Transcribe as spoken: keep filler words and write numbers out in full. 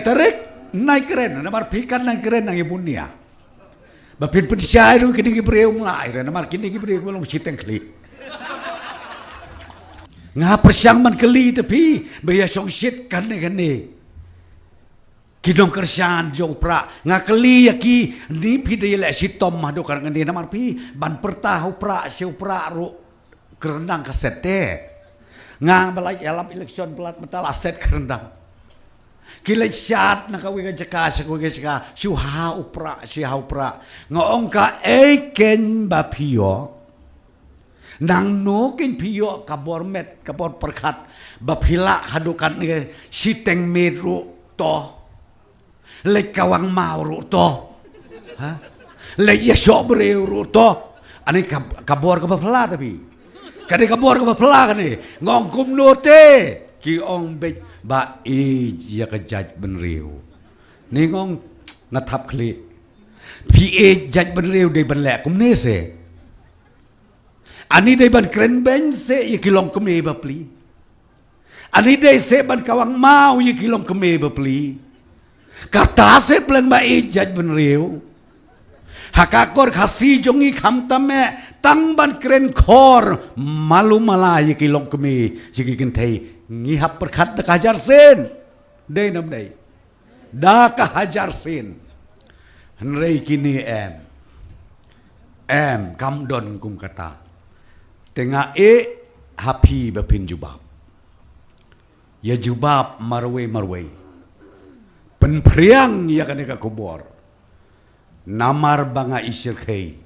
Tarik, nai kren, namar phi kan nai kren nang ibun nia. Ba phin pynshai ruh kini ki briew mlai re, namar kini ki briew long shiteng khlieh. Nga pyrshang ban kylli te phi, ba ïa shong shit kane kane. Ki nongkyrshan jong u Prah, nga kylli ïa ki, ni phi da ïaleh shitom haduh kane namar phi ban pyrta ha u Prah, sha u Prah ruh kyrndang ka set te. Nga ba la ïalap election palat mynta la set kyrndang. Ki leit shad na kawei ka jaka sha kawei ka jaka, shu ha u Prah, shu ha u Prah. Nga ong ka ei ken ba phi ïoh. Nangno ken phi ïoh ka bor met, ka bor pyrkhat, ba phi lah haduh katne shiteng miet ruh to. Leit kawang maw ruh to. Ha? Leit ïa shoh briew ruh to. Ani ka, ka bor kaba phylla te phi. Kane ka bor kaba phylla kane. Nga ong kumno te. Ki ong beit ba ïeit ïa ka jaitbynriew. Ni nga ong nga thap khlieh. Phi ïeit jaitbynriew dei ban leh kumne se. Ani dei ban kren beiñ se ïa ki longkmie bapli. Ani dei se ban kawang maw ïa ki longkmie bapli. Kata se pleng ba ïeit jaitbynriew. Ha ka akor Khasi jong ngi khamtam eh tang ban kren khor malu mala ïa ki longkmie ïa ki kynthei ngi hap pyrkhat da ka hajar sien. Dei nam dei. Da ka hajar sien. Hynrei kine em. Em, kam don kum kata. Te nga ïeh ha phi ba phin jubab. Ïa jubab marwei marwei. Pynphriang ïa kane ka khubor. Namar ba nga ishyrkhei.